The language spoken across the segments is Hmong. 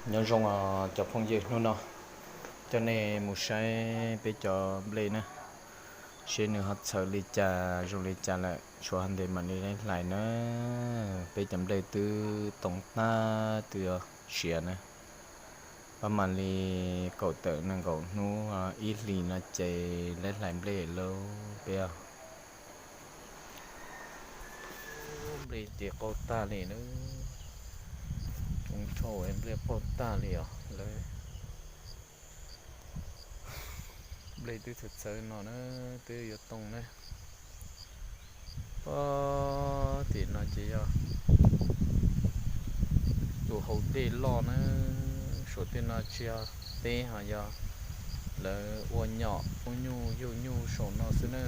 Nyob zoo os cov phooj ywg, hnub no coj nej mus saib peb cov nplej na, seb nws ho txhawv li cas zoo li cas lawm, tshuav hov ntev mam li laib hlais na. Peb cov nplej twb too tag twb yuav siav na, pab mam li kaum tawm nees nkaum hnub ib hlis no ces laib hlais nplej lauj peb os. Nplej ces qaug tag li na, zoo dhau nplej qaug tag li os lawm. Nplej twb txhawv txhawv no na, twb yuav too na. Pob tim no ces yog tus hauv dej loj na, saum tej no tsis yog teb ho yog lawv ua nyom pub nyuj yug nyuj saum no xwb na.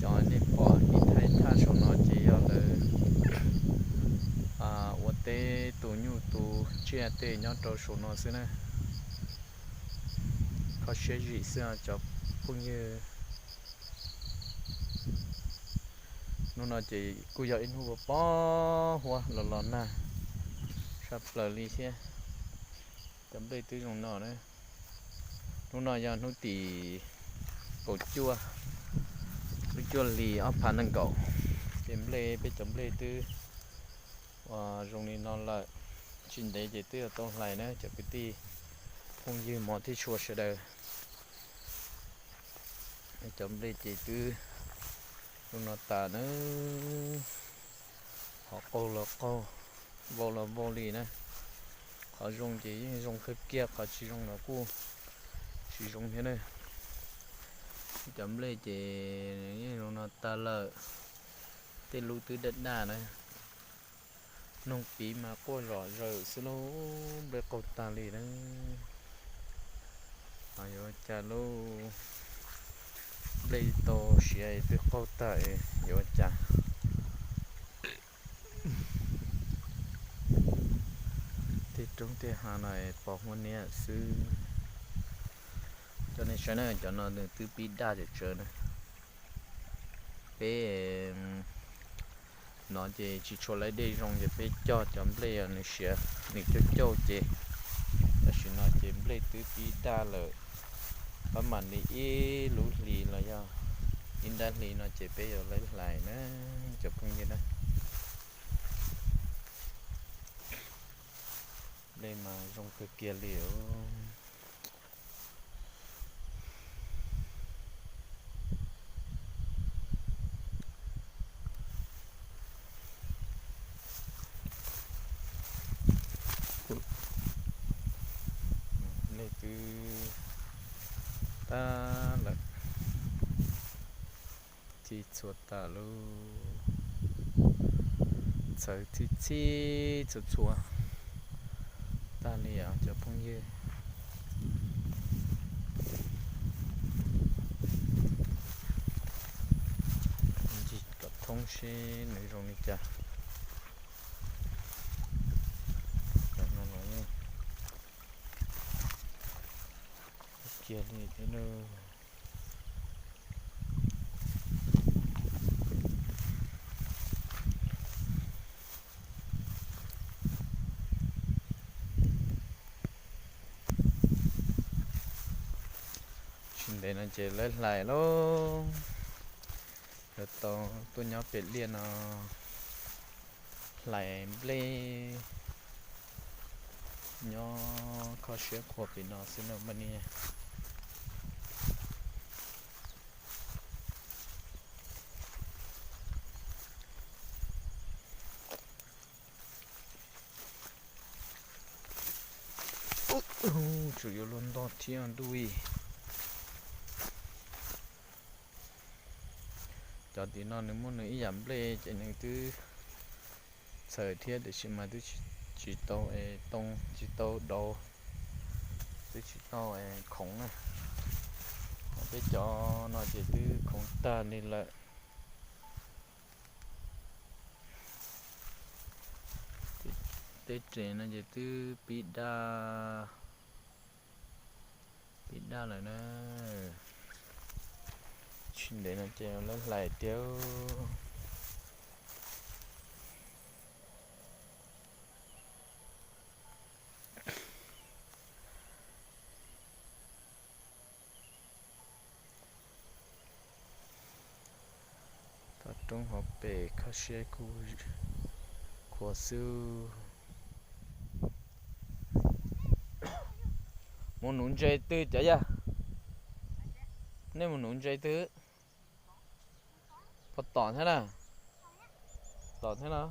Cov nej pom ib thaj ib thaj saum no ces yog lawv ua teb tu nyuj tu tsiaj tej nyob rau saum no xwb na. Kho siab zim xwb os cov phooj ywg. Hnub no ces kuj yog ib hnub uas poob huab los los nag saj plaws li thiab. Cov nplej twb zoo no na. Hnub no yog hnub tim kaum cuaj, lub cuaj hlis ob phav nees nkaum. Ces nplej, peb cov nplej twb ua zoo li no lawm. Tsis ntev ces twb yuav tau hlais na cov kwv tij phooj ywg mov thiab tshua sawv daws. Cov nplej ces twb zoo no tas na, qhov qaug los qaug, vau los vau li na. Qhov zoo ces yeej zoo kawg kiag, qhov tsis zoo los kuj tsis zoo thiab na. Cov nplej ces yeej zoo no tas lawm, tej lub twb daj daj na. Noog piv mas quaj zom zaws xwb lauj, nplej qaug tag li na. Yuav ua cas lauj, nplej tau siav twb qaug tag, yuav ua cas. Tej roob tej hav no pos huab niab xwb. Cov nej saib na, cov no nws twb pib daj tsawv tsawv na. Peb no ces tsis tshua laib dej zoo ces peb coj cov nplej nws siav nws cauj cauj ces tam sim no ces nplej twb pib daj lawm. Pab mam li ib lub hlis los yog ib nrab hlis no ces peb yuav laib hlais na cov phooj ywg na. Nplej mas zoo kawg kiag li os. Nplej twb tag lawm, txhij txhua tas lauj, txhawv txhij txhij txhua txhua tag li os cov phooj ywg. Ncig kom thoob seb nws zoo li cas. Cov no los yeej kiag li thiab na. Tsis ntev no ces laib hlais lauj. Yuav tau tuaj nyob pem liaj no hlais nplej nyob kho siab qhuas pem no xwb na mas niag. Tseem yuav luag ntog thiab ntuj. Cov tim no nws muaj nws ib yam nplej ces nws twb txhawm thiab tiam sis mas twb tsis tau es too tsis tau dauv, twb tsis tau es khoov na. Peb cov no ces twb khoov tag li lawm. Tej res no ces twb pib daj, pib daj lawm na. Tsis ntev no ces laib hlais tiag. Roob hauv pes kho siab kuj khuav xwb. Mus nuv ntses twg cov yawg? Nej mus nuv ntses twg? Pov tom thiab na. Tom thiab no.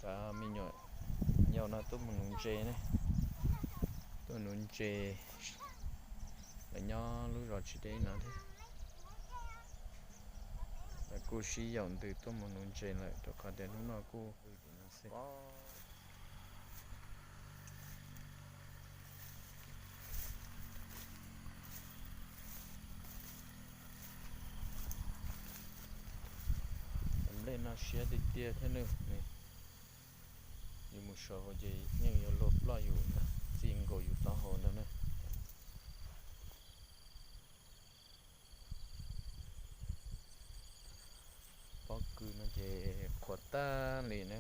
Cov me nyuam yaus no tuaj mus nuv ntses ne. Tuaj nuv ntses. Lawv nyob lub zos tsis deb no thiab. Lawv kuj sib yaum ntws tuaj mus nuv ntses lawm rau qhov tias hnub no kuj Nplej no siab tiag tiag thiab ne. Yus mus saum hauv ces yeej yuav luag ploj yus ntag, txij nkaus yus taub hau ntag ne. Pob kws no ces qhuav tag li na.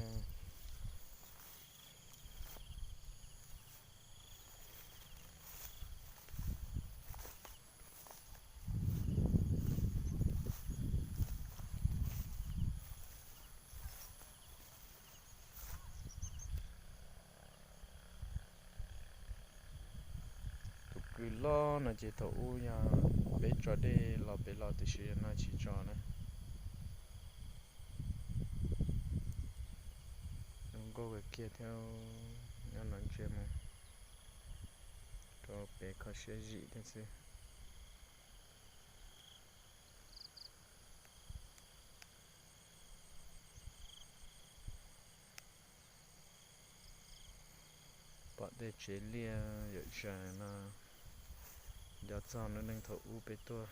Tus kws loj no ces thaum ub yog peb tso dej los pem los tiam sis no tsis tso na. Zoo nkauj kawg kiag thiab, nyob no ntsia mus rau pem kho siab zim thiab xwb. Pom tej tsev liaj yawm zaws no, nco txog lub neej thaum ub peb tuaj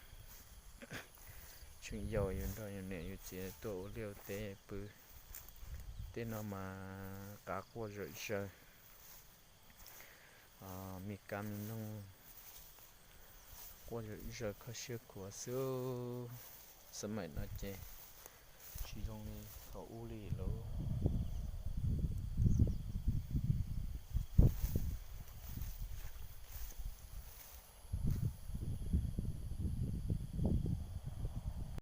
tseem yau, yus nrog yus niam yus txiv tuaj ua liaj ua teb pw. Tej no mas qav quaj zawm zaws, me kab me noog quaj zawm zaws kho siab khuav xwb. Xab maim no ces tsis zoo li thaum ub li lauj.